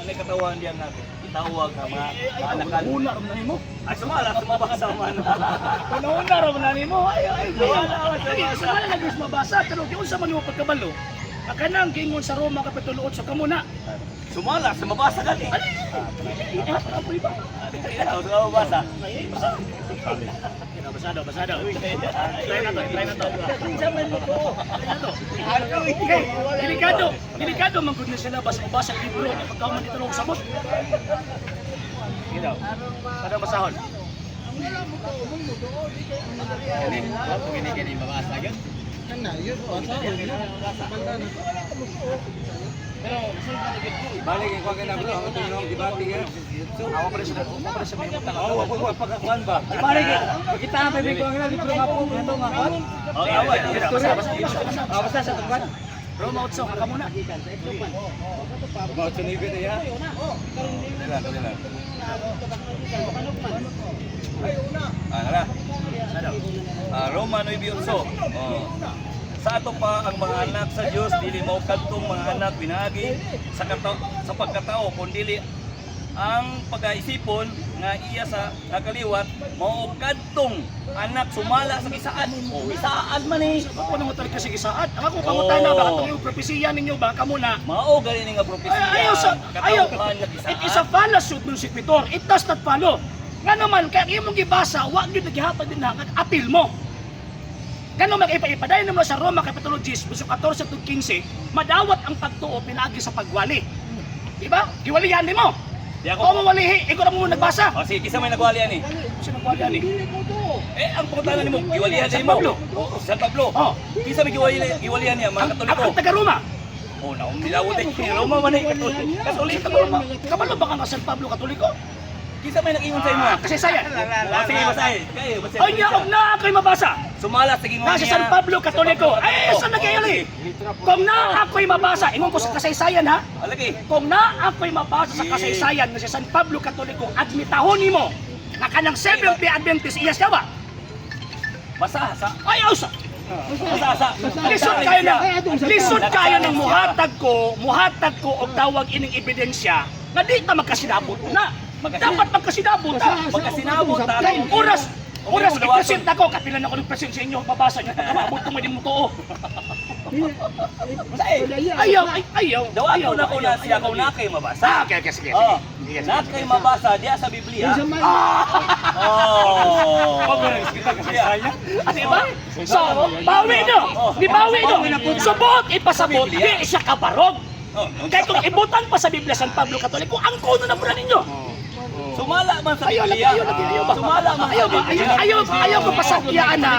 Ano katawan diyan natin? Itawag nga mga kaanakan. Una ra man nimo. Ay, sumala, sumabasa man. Una ra man nimo. Ay ay. Sumala, Ay, sumala. sumala na gyud mabasa pero giunsa man nimo pagkabalo? Ang kanang giingon sa Roma kapitulo 8 kamo na. Sumala, sumabasa gani. Ay, ay, ay, ba? Sumabasa. Ay, basa. Basa daw, basa daw. Try na to, try na to. Try na to. Okay, delikado, delikado man gud ni sila basa basa libro na pagkaman dito og sabot. Sige daw. Kada basahon. Balik ko ka na, bro, ang tulong di ba tingin. Awa pa rin sila, awa pa rin sila may utang. Oh, wag wag pagkakuan ba? Balik kita pa ko ang libro nga po ito nga kon. Okay, away. Sige daw, basa, basa, basa, basa. Ah, basta sa tungkol. Roma 8, ka muna. Mao chunibi na ya. Dila, dila. Ah, nara. Basa daw. Ah, Roma 9:8. Oh. Sa ato pa ang mga anak sa Dios dili mao kadtong mga anak pinaagi sa sa pagkatao kundili ang pagaisipon nga iya sa nakaliwat mao kadtong anak sumala sa gisaad. Oh, gisaad man eh. Ako nang utal kasi gisaad. Ang ako pangutana ba katong yung propesiya ninyo ba kamo na? Mao gani ni nga propesiya. Ay, ayaw sa ayaw. Katawhan nga gisaad. It is a fallacy non sequitur. It does not follow. Nga naman kay imong gibasa, wa gyud naghihatag din na apil mo. Kano mag-ipa-ipadayon naman sa Roma Kapitulo 10, verso 14 to 15, madawat ang pagtuo pinaagi sa pagwali. Diba? Giwalihan nimo. Di ako. Ako mo walihi, ikaw na mo nagbasa. Oh, sige, kinsa may nagwali ani. Sino nagwali ani? Eh, ang pangutana nimo, giwalihan San nimo. Pablo. Oh, San Pablo. Oh. Kinsa may giwalihan niya mga Ang, Katoliko. ang taga Roma. Oh, naong nilawot eh. Roma man eh, Katoliko. Katoliko. Taga Roma. Kabalo ba ka nga San Pablo Katoliko? Kinsa may nag-ingon sa imo? Ah, kasi sayan. Ah, sige, basahin. Kay, basahin. Ay niya og naa ko'y mabasa. Sumala sa gingon Na si San Pablo Katoliko. Ay, sa nagayali. Kung naa ako'y mabasa, ingon ko sa kasaysayan ha. Alagi. Kung naa ako'y mabasa sa kasaysayan nga si San Pablo Katoliko, admitahon nimo nga kanang Seventh-day Adventist iya siya ba? Basa sa. Ay, usa. Basa sa. Lisod kayo ng muhatag ko og tawag ining ebidensya nga di ta magkasinabot na. Dapat magkasinabot ta. Magkasinabot ta. Kay oras oras i-present ako, kapilan ako ng present sa inyo, mabasa niyo pagka maabot mo di mo tuo. Basahin. Ayaw, ay, ayaw. Dawagon ako na siya kung na kay mabasa. Ah, okay, sige, sige. Oh, Sige, sige. na kay mabasa diya sa Biblia. Oh. Ah, di ba? So, bawi no. Di bawi no. Subot ipasabot, di siya kabarog. Oh, Kaya kung ibutan pa sa Biblia San Pablo Katoliko, ang kuno na pala ninyo. Sumala man sa Ayaw lagi, Biblia. ayaw lagi, ayaw ba? Sumala man sa Ayaw ba? Biblia. Ayaw, ayaw, ayaw ko pasakyaan na.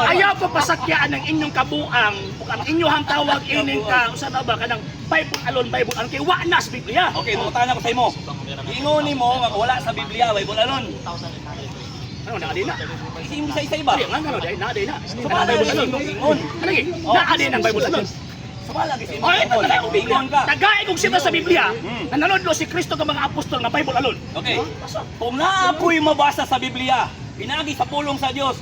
Ayaw ko pasakyaan ng inyong kabuang, ang inyong tawag ining ka, usa na ba kanang Bible alone, Bible alone kay wa na sa Biblia. Okay, mangutana ko sa imo. Ingon nimo nga wala sa Biblia, Bible alone. Ano na na? Imo sa isa iba. Ay, nga nga na, na, na. Sumala Bible sa alone. imong ingon. Ano gi? Naa din ang Bible alone. Sumala sa imong Ay, ingon. tagay og Biblia. Ingon ka. Tagay kong sita sa Biblia. Na nanodlo si Kristo ng mga apostol nga Bible alone. Okay. Kung naa ako'y mabasa sa Biblia, pinagi sa pulong sa Dios,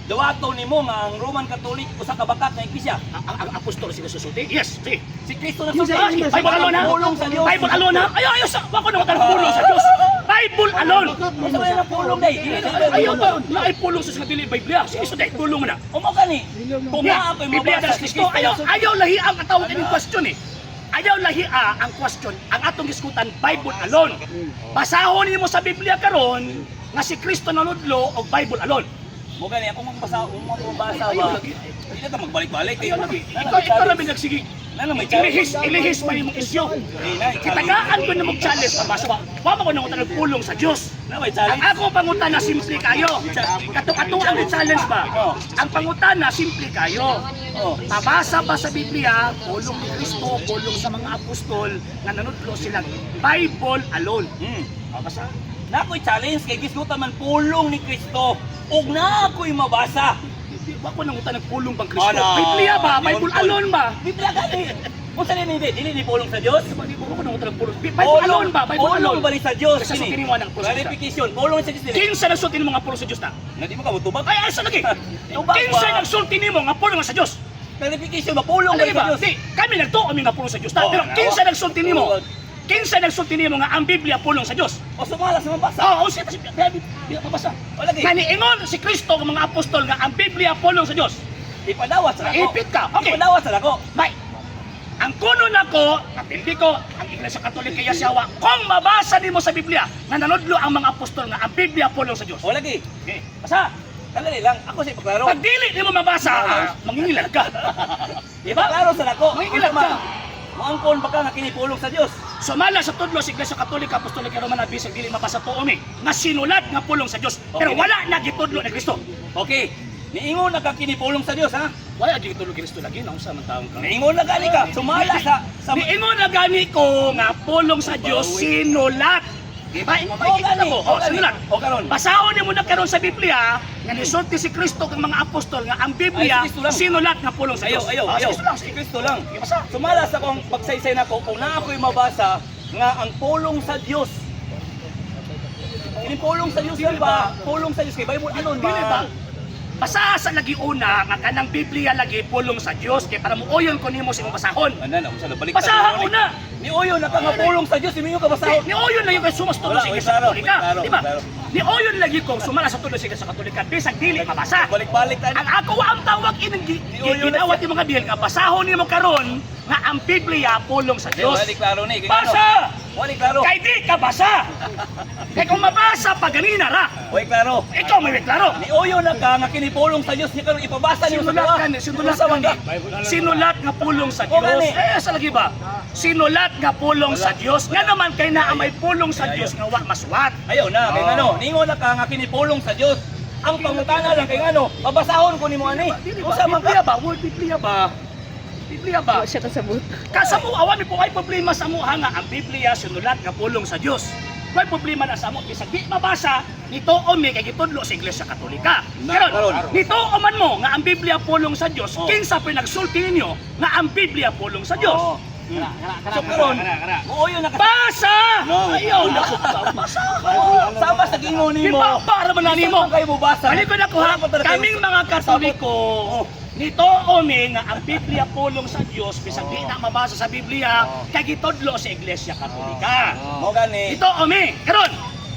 dawato nimo nga ang Roman Catholic usa ka bakak nga iglesia. Ang apostol sila susulti? Yes, sige. Si Kristo nagsulti. Ah, sige. Bible alone ha? Pulong sa Dios. Bible alone ha? Ayaw, ayaw, sa, wako na matang pulong sa Diyos. Bible alone. Unsa man ang pulong day? Dili sa Ayaw ba? Naay pulong sa dili Biblia. Sige, so dahil pulong na. Umo gani. Kung naa ako'y Biblia mabasa das si Kristo. Kristo Ayaw, ayaw lahi ang atawag ining question eh. Ayaw lahi ang question. Ang atong giskutan, Bible alone. Basahon nimo sa Biblia karon nga si Kristo nanudlo og Bible alone. Mo gani ako mong basa, kung mabasa Ayaw ba. lagi. Dili ta magbalik-balik. Ayaw lagi. Ikaw lang may nagsige. Nana may challenge. Ilihis, ilihis pa yung isyu. Eh, na, Kitagaan ko na mag-challenge ang basa. Wa man ko nang utang pulong sa Dios. Na may Ang challenge. ako pangutana simple kayo. Kato-kato ang challenge ba? Ang pangutana simple kayo. Oh. Pabasa ba sa Biblia, pulong ni Kristo, pulong sa mga apostol nga nanudlo silang Bible alone. Pabasa. Na ako'y challenge kay gisgutan man pulong ni Kristo ug na ako'y mabasa. Wa ko nang utang pulong bang Kristo. Ala. Biblia ba? Bible alone ba? Biblia gani. Unsa ni hindi? Dili ni pulong sa Dios? Wa ko nang utang pulong. Bible alone ba? Bible Pulong alone. ba ni sa Dios? Kasi Kini. sa kiniwa ng pulong sa Diyos. Clarification, pulong sa Dios dili. Kinsa nagsulti nimo nga pulong sa Dios na? Na di mo ka mutubag. Ay, ay sa lagi. Tubag Kinsa ba? nagsulti nimo nga pulong sa Dios? Clarification ba pulong ba Alagi sa ba? Dios? Di, kami nagtuo kami nga pulong sa Dios. Oh, Pero kinsa nagsulti nimo? Kinsa nagsulti nimo nga ang Biblia pulong sa Dios? O sumala sa mabasa. Oo, oh, siya si Biblia mabasa. O lagi. Nga niingon si Kristo ang mga apostol nga ang Biblia pulong sa Dios. Ipadawat sa nako. Ipit ka. Okay. Ipadawat sa nako. Bay. Ang kuno nako, kapildi ko, ang Iglesia Katolika yasawa, kung mabasa nimo sa Biblia nga nanudlo ang mga apostol nga ang Biblia pulong sa Dios. O lagi. Okay. Basa. Kadali lang, ako sa ipaklaro. Pag dili nimo mabasa, mangingilag ka. Di ba? Ipaklaro sa nako. Mangingilag ka. Moangkon ba ka nga kini pulong sa Dios? Sumala sa tudlo sa Iglesia Katolika Apostolika Romana bisag dili mabasa tuo mi nga sinulat nga pulong sa Dios. Pero Okay. wala na gitudlo ni Kristo. Okay. Niingon na ka kini pulong sa Dios, ha? Wala gitudlo Kristo lagi na unsa man taong ka. Niingon na gani ka. Sumala sa Niingon na gani ko nga pulong sa Dios sinulat. Di ba? Ingon O makikita gani, ko. o Oh, gani. sinulat. O karon. Basahon nimo na karon sa Biblia nga nisulti si Kristo kang mga apostol nga ang Biblia Ay, si Kristo lang. sinulat nga pulong sa Ayaw, Dios. ayaw, Ah, si ayaw. Kristo lang. Si Sige. Kristo lang. Sige, basa. Sumala sa kong pagsaysay nako kung naa ako'y mabasa nga ang pulong sa Dios. Kini pulong sa Dios yan ba? Pulong sa Dios kay Bible anon Dili ba? ba? Basa sa lagi una nga kanang Biblia lagi pulong sa Dios kay para muuyon ko nimo sa imong basahon. Ana na unsa na balik. Basaha una. Ni uyon na ka nga pulong sa Dios, iminyo ka basahon. Ni Oyon lagi kay sumas tudlo Wala, sa oy, Iglesia klaro, Katolika, klaro, di ba? klaro. Ni Oyon lagi kong sumala sa tudlo sa Iglesia Katolika bisag dili mabasa. Balik-balik tayo. Ang ako wa ang tawag ining Ni Oyon na gidawat yung mga deal nga basahon nimo karon nga ang Biblia pulong sa Dios. Wala ni klaro ni. Kay Basa! ano? Wala ni klaro. Kay di ka basa. Kay kung mabasa pa ganina ra. Wala klaro. Ikaw may klaro. Ni uyon na ka nga kini pulong sa Dios niya karon ipabasa nimo sa Sinulat duha. ka ni, sinulat Unsa ka man ni. ka? Sinulat nga pulong sa O, Dios. gani. Eh, sa lagi ba? Sinulat nga pulong sa Dios. Nga naman kay naa may pulong sa Ayaw. Dios nga wa masuwat. Ayaw na, kay Oh. ngano, ningon na ka nga kini pulong sa Dios. Ang pangutana lang kay ngano, babasahon ko nimo ani. Dili ba? Unsa man Biblia ka? ba? Word Biblia ba? Biblia ba? Wa siya kasabot. Kasa mo awan po ay problema sa mo nga ang Biblia sinulat nga pulong sa Dios. May problema na sa mo bisag di mabasa nito mi kay gitudlo sa Iglesia Katolika. Na, Karon, karon. nito man mo nga ang Biblia pulong sa Dios, Oh. kinsa pa nagsulti ninyo nga ang Biblia pulong sa Dios? Oh. So karon, muuyon na ka. Basa! No. Ayaw na ko. Basa! Sama sa gingon Di nimo. ba para man na nimo? Bisan man kayo mobasa. Balik ko na ko ha, Wala pa talaga kaming kayo- mga Katoliko, Oh. nito umi nga ang Biblia pulong sa Dios, bisag di na mabasa sa Biblia, kay gitudlo sa Iglesia Katolika. Mo gani. Nito umi, karon,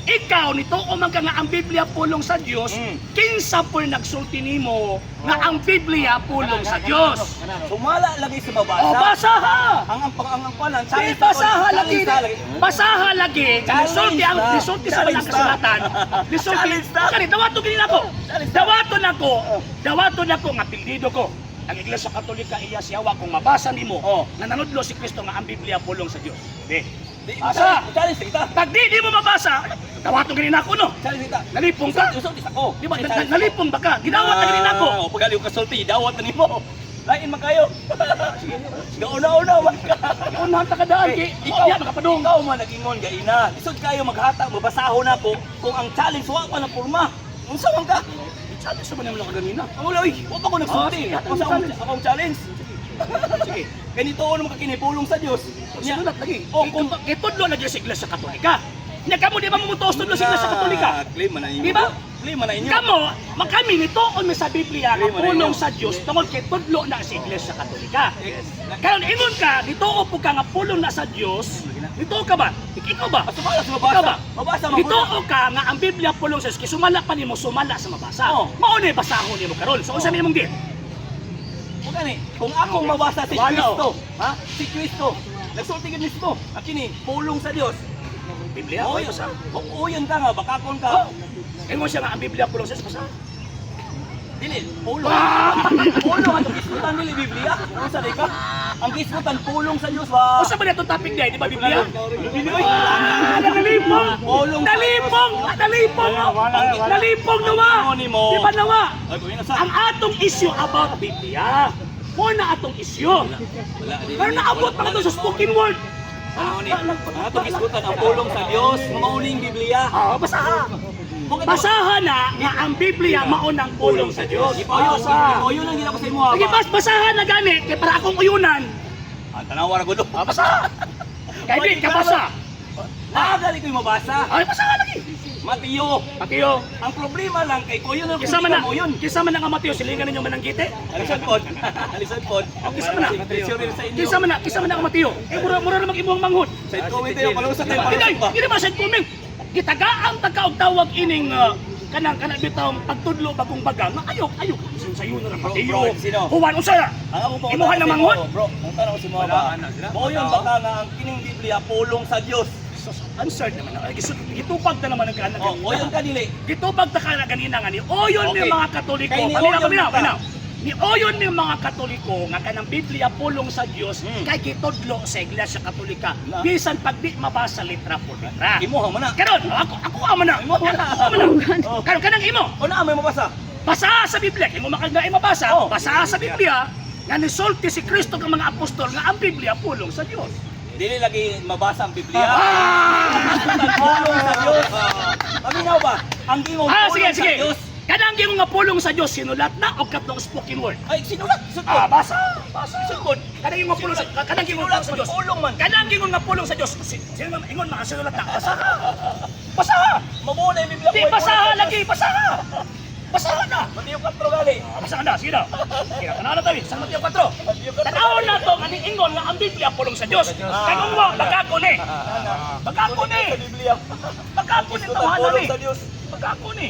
ikaw nito man ka nga ang Biblia pulong sa Dios, kinsa po'y nagsulti nimo nga ang Biblia pulong sa Dios. Sumala lagi sa mabasa. O basa ha! Ang kuan Di challenge basaha lagi. Challenge ta, lagi. Basaha lagi. Nisulti ang Challenge nisulti sa ta. mga kasulatan. Nisulti. Challenge ta. Kani dawato gini nako. Challenge ta. Dawato nako. Dawato nako nga pildido ko. Ang Iglesia Katolika iya siyawa kung mabasa nimo Oh. na nanudlo si Kristo nga ang Biblia pulong sa Dios. Di. Di, Asa? Challenge kita. Pag di mo mabasa, dawato gini nako no. Challenge kita. Nalipong ka. Usulti sa ko. Di ba? Nalipong ba ka? Gidawat na gini nako. Ah, pagaliw ka sulti, dawat na nimo. Lain man kayo. Gauna-una man ka. Unahan ta ka daan kay Ikaw, ikaw makapadung. Ikaw man nag-ingon gaina. Lisod kayo maghata, mabasahon na ko kung ang challenge wa pa ng porma. Unsa man ka? Challenge sa man namo kaganina. Ang ulo, oy, wa pa ko nagsulti. Ah, sige, Ako sa challenge. akong challenge. Sige. Ganito ano makakinipulong sa Dios. Sinulat lagi. Oh, O kung gitudlo lagi sa Iglesia Katolika. Nya kamo di ba mamutuos tudlo sa Iglesia Katolika? Claim man na inyo. Di ba? Claim man na inyo. Kamo, makami nito on sa Biblia nga Claim man na pulong inyo. sa Dios tungod kay tudlo na sa Iglesia Katolika. Yes. Karon ingon ka, nituo po ka nga pulong na sa Dios. Nituo ka ba? Ikaw ba? Ah, sumala sa Ikaw mabasa. ba? Mabasa man Nituo ka nga ang Biblia pulong sa Dios kay sumala pa nimo sumala sa mabasa. Oh. Mao ni basahon nimo karon. So unsa may imong deal? Kung gani, kung akong mabasa si Wala. Kristo, ha? Si Kristo, nagsulti gid mismo, ang kini pulong sa Dios. Biblia. Oh, Oy, basa. Kung uyon ka nga, bakakon ka. Oh. Ingon siya nga ang Biblia pulong sa Dios basa. Dili, pulong. Pulong ang gisgutan dili Biblia. Unsa di ka? Ang gisgutan pulong sa Dios ba? Unsa ba na itong topic day, di ba Biblia? Dili oy. Ah, nalipong! Pulong sa Nalipong! Nalipong! Nalipong nawa! Ang nimo. Di ba nawa? Ay, pamina sa. Ang atong issue about Biblia. Mo na atong issue. Wala, di- Pero naabot pa ka sa spoken word. Ano ni? Ang atong gisgutan ang pulong sa Dios, mauning Biblia. Ah, basaha. Basaha na nga ang Biblia maunang pulong sa Dios. Ipayo, Basa. ipayo lang gid ako sa imo ha. Sige, basaha na gani kay para akong uyunan. Ah, tanawa ra gud. Ah, basa. Kay di ka basa. Naa gali ko'y mabasa. Ay, basa ka lagi. Mateo. Mateo. Ang problema lang kay kuya na Kinsa man na, kinsa man na nga Mateo, silingan ninyo mananggite. Alisan pod. Alisan pod. Kinsa man na? Pressure sa inyo. Kinsa man na ang Mateo? Eh, mura mura namang imong manghod. Side comment tayo, palusot tayo, Hindi, palusot ba? hindi man side comment. Gitagaan ta ka og tawag ining kanang bitawng pagtudlo bagong baga nga ayok ayok sayo na lang Bro, Mateo. bro, sino? Juan unsa na? Ang akong pangutana Imuha na sa imo, manghod? bro, ang tanong ko si mga ba? Mao yun baka nga ang kining Biblia pulong sa Dios. Sus, answered naman na. Ay, gitupag na naman ang kaana Oh, o yun ka dili. Gitupag ta kana ganina nga ni oyon ni Okay. mga Katoliko. Kay ni Paminaw, oyon paminaw, ka. paminaw. Ni oyon ni mga Katoliko nga kanang Biblia pulong sa Dios kay gitudlo sa Iglesia Katolika Na. bisan pag di mabasa litra por litra. Imuha man na. Karon, ako ama na. Ako ama na. Oh. Karon kanang imo. O naa may mabasa. Basa sa Biblia, kay mo makag na mabasa, Oh. basa sa Biblia nga nisulti si Kristo kang mga apostol nga ang Biblia pulong sa Dios. Dili lagi mabasa ang Biblia. Ah! Pulong sa Dios. Paminaw ba? Ang gingon Ah, pulong sige, sa sige. Dios. Kanang gingon nga pulong sa Dios sinulat na og katong spoken word. Ay, sinulat. Sud Ah, basa, basa. Sugod. Kanang gingon nga pulong sa kanang gingon Sinulat sa man, Dios. pulong man. Kanang gingon nga pulong sa Dios. Sino ingon mga sinulat na? Basa. Basa. Mabuo na yung Biblia. Di basa lagi, basa. Basa na. Mateo 4 gali. Ah, basa na, sige na. Sige na, tanaw na tayo. San Mateo 4. Mateo 4. Tanaw na to, nga niingon nga ang Biblia pulong sa Dios. Kay kung wa, bagako ni. Bagako ni. Sa Biblia. Bagako ni Isulat tawhanan pulong ni. sa Dios. Bagako ni.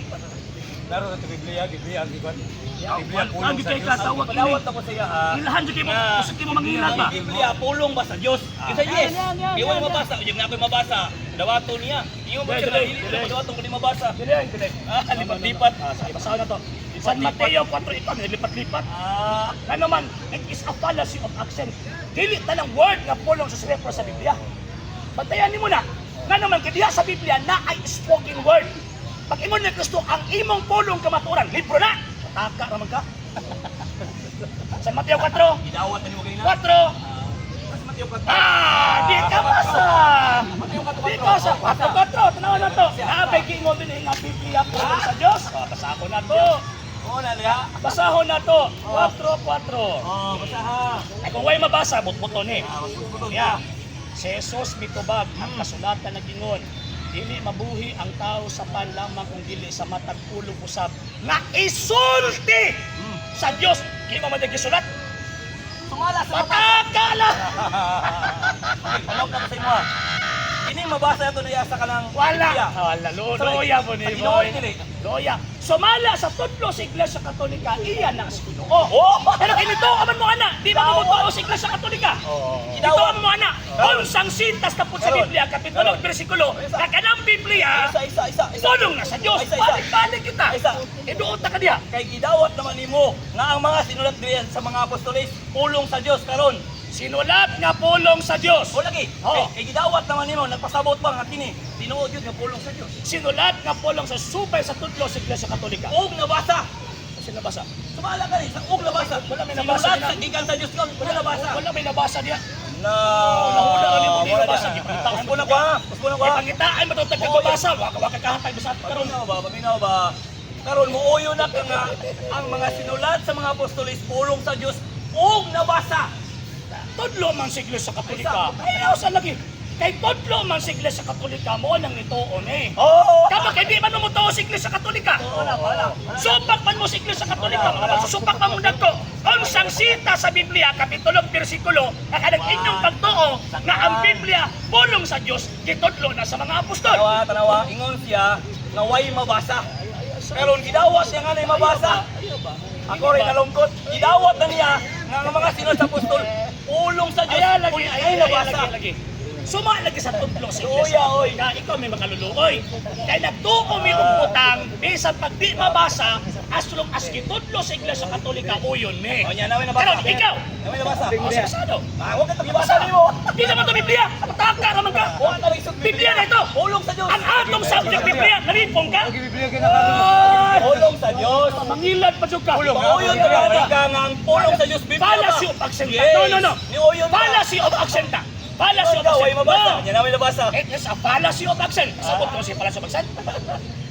Laro sa Biblia, Biblia ang gikan. Biblia Ang pulong sa kay Dios. katawag ini. Palawat ako sa iya ha. Ilahan jud kay mo, Nga. usod kay mo mangilan ba? Ang Biblia pulong ba sa Dios? Isa yes. Iwan mabasa, yung nga ako'y mabasa. Dawato niya. Ingon mo Dili, siya dili, dili dili. ko dawato ko di mabasa. Dili, dili. Ah, lipat-lipat. Ah, sige, basahan na to. San Mateo 4 ito, nilipat-lipat. Ah, Ano man, it is a fallacy of accent. Dili tanang word nga pulong sa refer sa Biblia. Bantayan nimo na. Nga naman, kay diha sa Biblia na ay spoken word. Pag ingon ni Kristo, ang imong pulong kamaturan, libro na. Pataka raman ka. San Mateo 4, gidawat na nimo kanina. 4, Mas Mateo 4. Ah, di ka basa. Mateo 4. Di ka sa 4, 4, tanawan na to. Nabay giingon din nga Biblia pulong sa Dios. Ah, basa ko na to. Oo na liha. Basahon na to. 4, 4. Oh, basa ha. Ay, kung way mabasa, butbuton eh. Ah, mas butbuton. Yeah. Si Jesus mitubag ang kasulatan nagingon. Dili mabuhi ang tao sa pan lamang kung dili sa matag pulong usab nga isulti sa Dios. Kini mo man gisulat? Sumala sa mata. Patakala. Okay, palawag na ko sa imo ha. Kini mabasa ato diya sa kanang Wala. Biblia. Wala. Loya mo ni Sa Ginoo boy. dili. Loya. Sumala sa tudlo sa Iglesia Katolika, iya na sa Ginoo. Oh! Pero kinito man mo ana, di ba mo tuo sa Iglesia Katolika? Ito ang mo ana. Unsang sintas na po sa Karon. Biblia, kapitulo, Karon. bersikulo, na kanang Biblia, Isa, isa, isa, isa. tulong na sa Diyos. Isa, isa. Balik-balik kita. Isa. Iduot na ka diha. Kay gidawat naman nimo nga ang mga sinulat diyan sa mga apostoles pulong sa Dios karon. Sinulat nga pulong sa Diyos. O lagi, Oo. kay gidawat naman nimo nagpasabot pa nga kini tinuod yun nga pulong sa Dios. Sinulat nga pulong sa supay sa tudlo sa Iglesia Katolika. Og nabasa. Sino nabasa? Sumala ka ni sa og nabasa. Wala may nabasa Sinulat diyan. sa gikan sa Dios karon, wala nabasa. Wala may nabasa diha. Na. Nahula ka nimo, di Wala nabasa. diyan. Gipangitaan Usbo na ko ha. Usbo na ko ha. Ipangitaan mo itong tagbabasa. Waka waka kahatag bisa karon. Paminaw ba? Paminaw ba? Karon muuyo na ka nga ang mga sinulat sa mga apostoles pulong sa Dios og nabasa. Tudlo man sa Iglesia Katolika. Ayaw sa lagi. Kay tudlo man sa Iglesia Katolika mo nang nituon eh. Oo. Kapag hindi man mo sa Iglesia Katolika. Wala, wala. Supak man mo sa Iglesia Katolika, mga magsusupak man mo dagko. Unsang sita sa Biblia, kapitulo, bersikulo, na kanang inyong pagtuo nga ang Biblia pulong sa Dios gitudlo na sa mga apostol. Tanawa, tanawa, ingon siya nga way mabasa. Karon gidawat niya nga nay mabasa. Ako rin nalungkot. Gidawat na niya nga ang mga sinulat sa apostol pulong sa Dios. Ay, lagi, Uy, ay, ay ay, nabasa. lagi, lagi. Suma lagi sa tudlo sa Luya, Iglesia. oy. Ka, ikaw may makaluluoy. Kay nagtuo mi og utang, bisan pag di mabasa, as long as gitudlo sa Iglesia Katolika, uyon mi. O niya, naway nabasa. Karon, ikaw, Naway nabasa. oh, sasado. Ah, wag ka gibasa nimo. Di naman to Biblia. Pataka raman ka. Wa ka isog Biblia na ito. Pulong sa Dios. Ang atong subject Biblia, nalipong ka. Biblia kay nakaroon. Pulong sa Dios. Mangilad pa jud ka. Pauyon ka gani ka nga ang pulong sa Dios Biblia. ba? Fallacy of accent. Yes. No, no, no. Niuyon ka. Fallacy of accent. Fallacy of Ikaw, way accent. mabasa. No. Nya naway nabasa. It is a fallacy of accent. Sabot ko si fallacy of accent.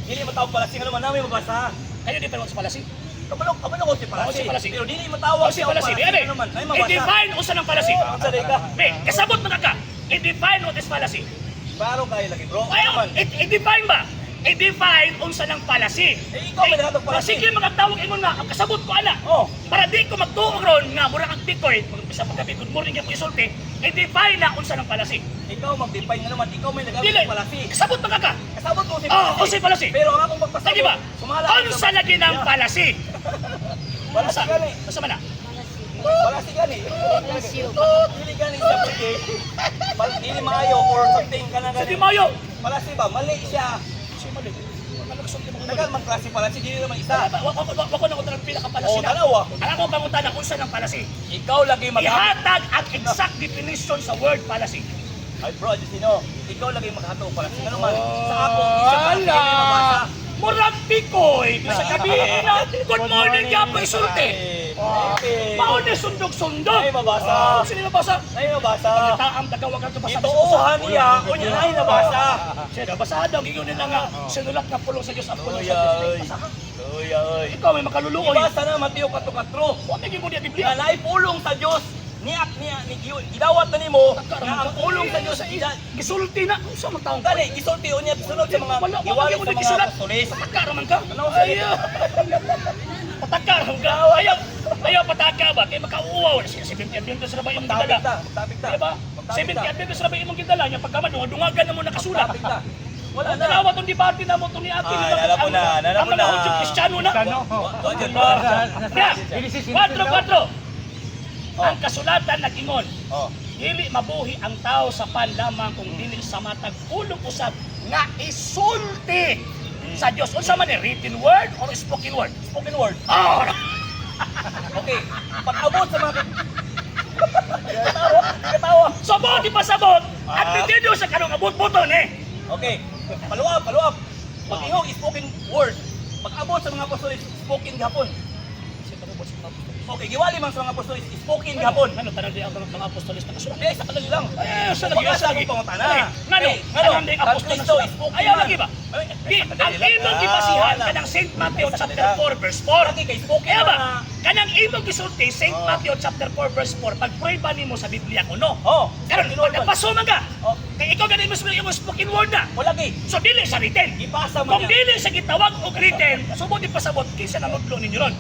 Dili matawag pala sing ano man namin mabasa. Kayo di pa sa fallacy. Kabalo kabalo ko si Oo, si palasi. palasi. Pero dili matawag O si fallacy. Di ano man, ay mabasa. I-define usa ng fallacy. Unsa day ka? Be, kasabot man ka. I-define what is fallacy. Klaro kayo lagi, bro. Ay, Ano man? i-define ba? I-define unsa ng fallacy. Eh, ikaw may nagatog fallacy. Sige, makatawag ingon nga, ang kasabot ko ana. Oh. Para di ko magtuog ron nga mura kang tikoy, sa paggabi, good morning ka po isulti, i-define na unsa ng fallacy. Ikaw mag-define nga naman, ikaw may Dili, nagatog fallacy. kasabot man ka ka. Kasabot ko si Oh, unsay fallacy? Pero ang akong pagpasabot, Sige ba? sumala ka Unsa lagi ng fallacy? Fallacy Unsa? gani. Unsa man na? Fallacy gani. Dili gani siya porque dili maayo or something kana Sa gani. di mayo. Fallacy ba? Mali siya. Si mali. Ano kasulti mo? Dagan man klase fallacy, dili naman isa. Wala ba? Wa ko na ko pila ka fallacy Oh, na. tanawa. Ang ako pangutana unsa ng fallacy? Ikaw lagi mag Ihatag ang exact definition sa word fallacy. Ay bro, sino? Ikaw lagi maghatog fallacy. Ano man? Sa ako, isa fallacy dili mabasa. Murag pikoy, bisa gabi na. Good morning ka po isulti. Ay, Mao ni sundog-sundog. Ay, mabasa. Oh, sino mabasa? Ay, mabasa. Taam tagawag ka basa. Ituuhan niya, unya ay nabasa. Siya nabasa daw giyon nila nga sinulat nga pulong sa Dios ang pulong sa Uy, Dios. ay. Basa. Uy, ay. Ikaw may makaluluoy. Ibasa na Mateo 4:4. Wa may gimo niya Biblia. Nga naay pulong sa Dios, niak niya ni gidawat na nimo nga ang pulong sa Dios ida Gisulti na unsa man taong gani gisulti unya gisunod sa mga Wala, wala giwali gyud sa mga gisulat. apostoles. Pataka raman ka. Ano sa Ayaw. Pataka raman ka. Ayaw. Ayaw pataka ba kay makauwaw na siya 70 Adventist ra ba imong Magtapik gidala? ta, magtapik ta. Di ba? Magtapik 70 ta. Adventist ra ba imong gidala nya pagkaman dungagan na mo nakasulat. Magtapik ta. Wala na. Tanawa tong debate na mo tong niati Ay, alam mo na, alam ang mo mga na. Hudyo Kristiyano na. Kristiyano. Wa dyan, Allah. wa dyan. Ya, kwatro, kwatro. Ang kasulatan nag-ingon, Oh. dili mabuhi ang tao sa pan lamang kung dili sa matag pulong usab nga isulti sa Dios. Unsa man ni written word or spoken word? Spoken word. Oh, Okay. Pag-abot sa mga Katawa, katawa. so mo di pasabot at Ah. pitido sa kanong abot-buton eh. Okay. Paluap, paluap. Pag-ihog, spoken word. Pag-abot sa mga apostoles, spoken gapon. Okay, giwali man sa mga apostoles, spoken gapon. Ano tanan di ang mga apostoles na kasulat? Di, sa kanila lang. Eh, sa lagi, Pag-asa sa lagi. akong pangutana. Ay, ngano? Eh, ngano? Kanang ding Ang apostol na Kristo sulat. spoken Ayaw man. lagi ba? Ay, Di, sa ang kanila lang. imong gibasihan Ah, wala. kanang St. Matthew Ay, sa chapter kanila. 4 verse 4. Lagi kay spoken Kaya ba? man, ah. Kanang imong gisulti St. Oh. Matthew chapter 4 verse 4 pag prueba nimo sa Biblia kuno. Oh, Karon spoken word man. nagpaso man ka. Oh. Kay ikaw gani mismo imong spoken word na. Wala kay. So dili sa written. Gipasa man Kung niya. dili sa gitawag og written, subod ipasabot kinsa nanudlo ninyo ron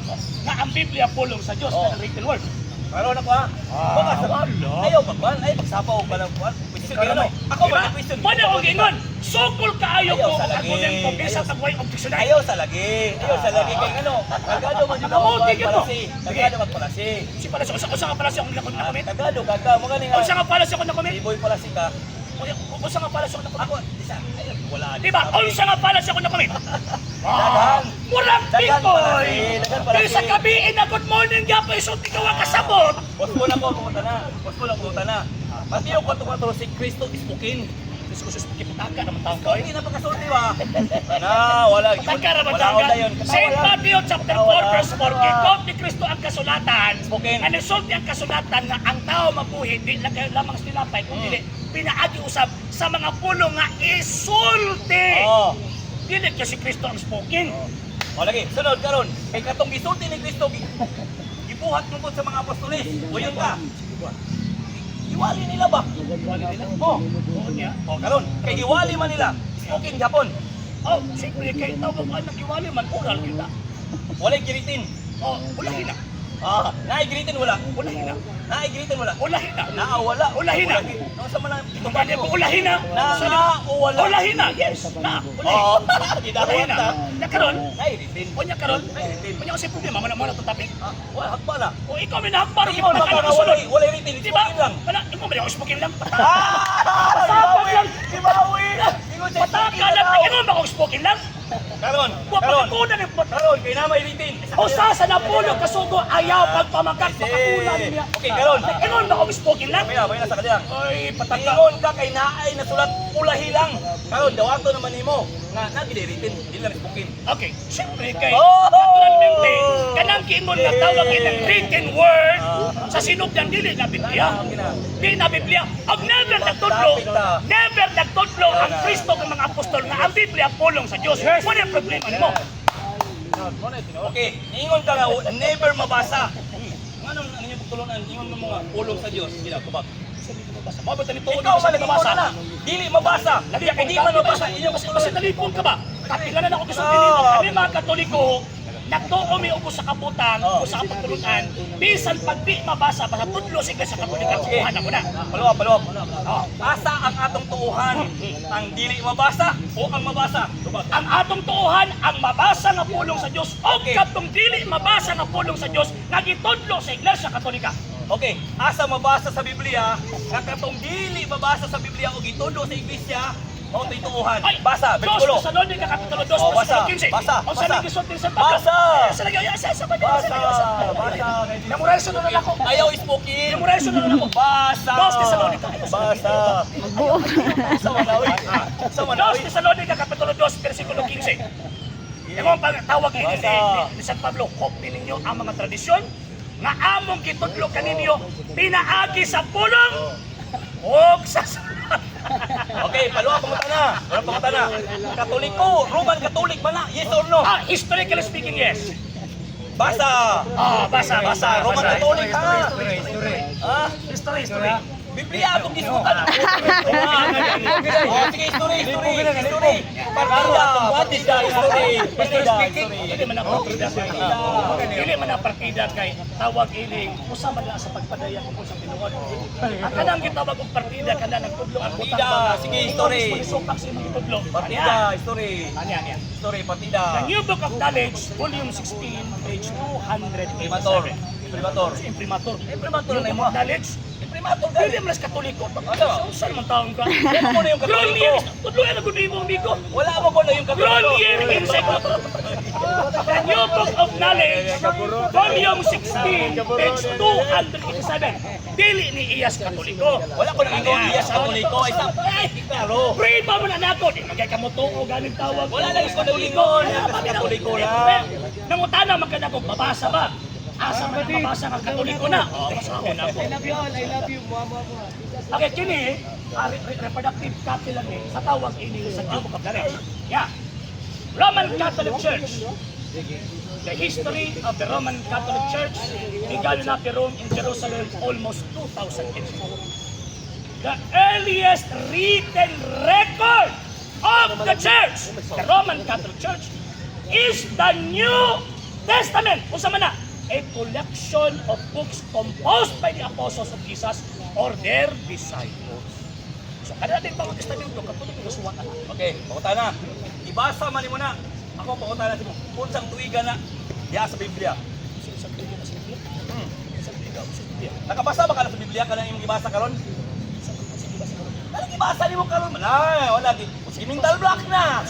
nga ang Biblia pulong sa Dios Oh. kanang written word. Karon ako ha. Baka sa wala. Ayaw pagban, ay pagsapaw og balang kuan. Question kayo no. Ako Diba? ba na question? Wala akong gingon. Sukol kaayo Ayaw ko sa ang lagi. argumento bisan Ayaw. tag way objection. Ayaw sa lagi. Ayaw sa lagi kay ano. Tagado man jud ako Kamuti gyud mo. palasi. Tagado man palasi. Si pala usa usa nga pala siya akong na-comment. Tagado ka ka mo gani nga. Unsa nga pala siya akong na-comment? Iboy palasi ka. Unsa nga pala siya akong na-comment? Ako isa ay wala. Di ba? Unsa nga pala siya akong na-comment? Daghan. Murag Daghan pikoy. palasi, daghan palasi. Kaysa gabi na good morning gyapon isulti ka wa kasabot. Boss ko na ko pumunta na. Boss ko na pumunta na. Mateo 4:4 si Kristo ispukin. Diyos ko sus kipataka naman taong ko. Hindi na pagkasulti ba? Na, wala. Pataka ra ba Wala taong ko dayon. Saint Matthew chapter 4 verse 4 gikot ni Kristo ang kasulatan. Spoken. Nga nisulti ang kasulatan nga ang tao mabuhi di lang kayo lamang sa tinapay kung dili pinaagi usab sa mga pulong nga isulti. Oh. Dili kay si Kristo ang spoken. O lagi, sunod karon. Kay katong gisulti ni Kristo gibuhat tungkol sa mga apostoles. O yun ka. Giwali nila ba? Wala nila. Oh. Oo niya. O karon, kay giwali man nila. Spoken gapon. Oh, siyempre kay tawag ko anak giwali man oral kita. Walay giritin. Oh, ulahin na. Ah, naay giritin wala. Ulahin na. Naay giritin wala. Ulahin na. Naa wala. Ulahin na. No sa man Tubali ko ulahin na. Na o wala. Ulahin na. Yes. Na. Ulahin. Oh, Ulahin gidawat na. na. Na karon, Naay giritin. unya karon, Naay giritin. unya kasi problema man mo na to topic. Ah, wala hakpa na. O ikaw may nahakbar, Ikaw ikaw baka na nga walay walay written, Di ba? spoken lang. Wala, imo ba yung spoken lang? Ah! Pasapag lang. Gibawi! Ingon siya, Pataka spoken lang. daw. Imo ba kung spoken lang? Karon, Wa karon. pagkunan yung Karon kay na may written. Usa sa napulo kasugo ayaw pagpamangkak makakulan niya. Okay, karon. Ingon ba kung spoken lang? May na, may na sa kanila. Ay, pataka. Ingon ka kay naay nasulat ulahi lang. Karon dawato naman nimo nga na dili written, dili lang spoken. Okay, siyempre kay Oh! naturalmente kanang kiingon nga tawag inang written word sa sinugdan dili na Biblia. Dili na Biblia. Og never nagtudlo, never nagtudlo ang Kristo kang mga apostol nga ang Biblia pulong sa Dios. Wala problema nimo. Okay, ingon ka nga never mabasa. Ngano ano yung pagtulunan ingon mo nga pulong sa Dios, gila tubag. Mabasa. Mao ba tani tuod Ikaw sa man mabasa? na. Dili mabasa. Lagi Kay di man mabasa inyo kasi kasi nalipong ka ba? Kapilanan ako gusto Ah. dinito. Kami mga Katoliko, nagtuo mi ubos sa kabutan, Oh. o sa kapatulunan, bisan pag di mabasa, basta tudlo sa Iglesia Katolika, Sige. kuha na ko na. Paluwa, paluwa. Oh. Asa ang atong tuuhan? Ang dili mabasa o ang mabasa? Ang atong tuohan, ang mabasa nga pulong sa Dios o Okay. katong dili mabasa nga pulong sa Dios nga gitudlo sa Iglesia Katolika. Okay, asa mabasa sa Biblia, nga katong dili mabasa sa Biblia o gitudlo sa iglesia, mao to'y tuuhan. Ay, Basa, Dos bersikulo. Tesalonica Kapitulo 2, Oh, basa, versikulo 15. basa, Unsa basa. may gisulti sa Pablo? Basa. Ay, sa lagi, ay, Basa, basa. Memorize na lang ako. Ayaw ispokin. Memorize na lang ako. Basa. Dos Tesalonica. Basa. Sa Manawi. Sa Manawi. 2 Tesalonica Kapitulo 2, versikulo 15. Imo ang pagtawag ni, Basa. ni San Pablo, kopti ninyo ang mga tradisyon nga among gitudlo kaninyo pinaagi sa pulong ug sa Okay, paluwa pangutana. Wala pangutana. Katoliko, Roman Catholic ba na? Yes or no? Ah, historically speaking, yes. Basa. Ah, basa, basa, Basa, Roman basa. Catholic ha. History, history. Ah, History, history. Biblia atong gisutan. Oh, sige, history, history, history. Partida, partida, history. Partida, history. Dili man ang partida kay dili man ang partida kay tawag ining usa man lang sa pagpadaya kung sa tinuod. Ang kanang gitawag og partida kana nagtudlo ang butang Partida, ba? sige, history. Supak sa imong gitudlo. Partida, history. Anya, anya. History, partida. The New Book of Knowledge, Volume 16, page Primator. 287. Primator. Imprimatur. Imprimatur New na Book imo. of Knowledge. Imprimatur Dili gani. man las Katoliko. Ano? Saan man taong ka? Wala mo na yung Katoliko. Grolier. Tudlo na gud imo amigo. Wala mo ko na yung Katoliko. Grolier Encyclopedia. The New Book of Knowledge, Volume 16, page 287. Dili ni Iyas Katoliko. Wala ko nang ingon iyas Katoliko. Ay, sa Ay, klaro. pray pa mo na nako. Di magay ka mo tuo, ganing tawag. Wala lang ko nang ingon. Katoliko lang. Nangutana man ka nako, babasa ba? Asa man ang mabasa nga Katoliko na? Oh, basahon ako. I love you all, I love you. Mua, mua, mua. Okay, kini, reproductive copy lang ni sa tawag ini sa New Book of Knowledge. Yeah. Roman Catholic Church. The history of the Roman Catholic Church began na Rome in Jerusalem almost 2,000 years ago. The earliest written record of the church, the Roman Catholic Church, is the New Testament. Unsa man na? A collection of books composed by the apostles of Jesus or their disciples. So, kada din Bagong Testamento, katulad ng nasuwatan. Okay, pangutana. Ibasa man nimo na. Ako pangutana sa mo. Unsang tuiga na diha sa Biblia? Sa tuiga na sa Biblia? Sa tuiga, sa Biblia. Nakabasa ba ka na sa Biblia kanang imong gibasa karon? Sa sa Kanang gibasa nimo karon? Wala, wala. Sige, mental block na.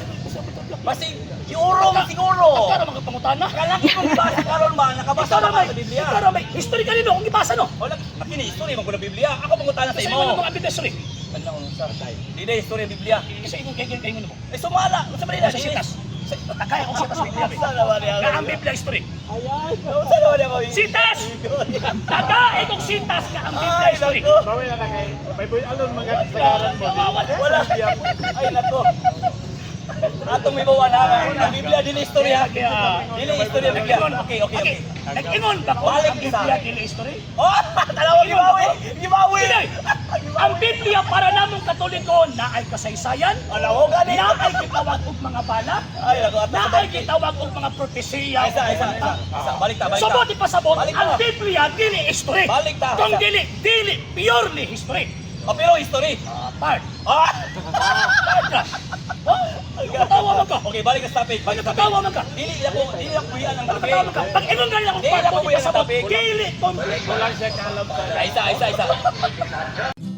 Basi iurong siguro. Ikaw mga pangutana. Kanang imong gibasa karon ba nakabasa Ikaw ba na ka may, sa Biblia? ikaw na may, historically no, kung gibasa no. Wala, kini history man ko ng Biblia. Ako pangutana sa Sa imo. imo mga ebidensya sorry. Kanang unsa? Di na history ang Biblia. Kasi imong kay kay mo. Eh sumala, unsa man nila? Sa sitas. Takay ako sitas Biblia. Unsa na ba niya? Nga ang Biblia history. Unsa na ba niya? Sitas! Taga ikong sitas nga ang Biblia Ay, history. nako. Bawi na na kay Bible alone mga kasagaran mo. Wala. Ay nako. Atong may bawa na ang Biblia dili istorya. Dili istorya Biblia. Okay. Nag-ingon ba ko Balik ang isa. Biblia dili history? Oh, tanawa gibawi. Gibawi. Hindi. Ang Biblia para namong Katoliko na ay kasaysayan, Wala ko gani. na ay gitawag og mga bala, Ay nako ato na sa ay balik. gitawag og mga propesiya. Isa, isa, isa. Isa, balik ta, balik ta. Subot ipasabot, Balik ta. ang Biblia dili history. Balik ta. Kung Isa. dili, dili purely history. Oh, pero history. Ah, part. Ah! Part ka. Oh, katawa man ka. Okay, balik sa topic. Balik sa topic. Katawa man ka. Dili ako buhian ang topic. Katawa man ka. Pag ingon ganin akong Dili part, ako buti buhian ang pasabot, topic. dili complete. Kulang siya kaalam sa Isa, isa, isa.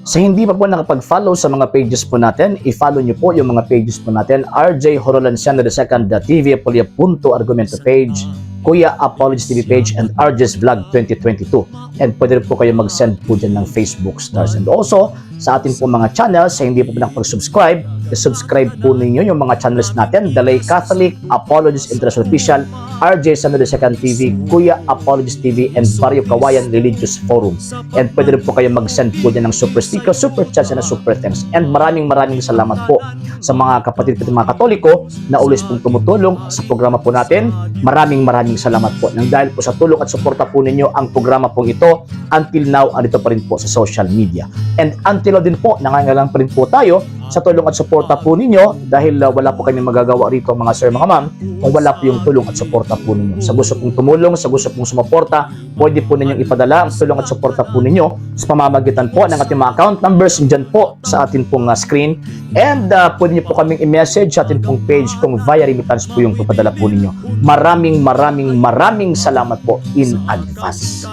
Sa hindi pa po nakapag-follow sa mga pages po natin, i-follow nyo po yung mga pages po natin. RJ Horolanciano II, The TV Apolia Punto Argumento page, Kuya Apologies TV page, and RJ's Vlog 2022. And pwede rin po kayo mag-send po dyan ng Facebook stars. And also, sa atin po mga channels, sa hindi po nakapag-subscribe, I-subscribe po ninyo yung mga channels natin, Dalay Catholic, Apologist International Official, RJ San Second TV, Kuya Apologist TV, and Barrio Kawayan Religious Forum. And pwede rin po kayo mag-send po dyan ng super sticker, super chats, and super thanks. And maraming maraming salamat po sa mga kapatid ko, mga Katoliko na always pong tumutulong sa programa po natin. Maraming maraming salamat po. Nang dahil po sa tulong at suporta po ninyo ang programa pong ito, until now, andito pa rin po sa social media. And until now din po, nangangailangan pa rin po tayo sa tulong at suporta po ninyo dahil wala po kami magagawa rito, mga sir, mga ma'am, kung wala po yung tulong at suporta po ninyo. Sa gusto pong tumulong, sa gusto pong sumuporta, pwede po ninyong ipadala ang tulong at suporta po ninyo sa pamamagitan po ng ating mga account numbers dyan po sa atin pong screen. And pwede niyo po kaming i-message sa atin pong page kung via remittance po yung papadala po ninyo. Maraming maraming maraming salamat po in advance.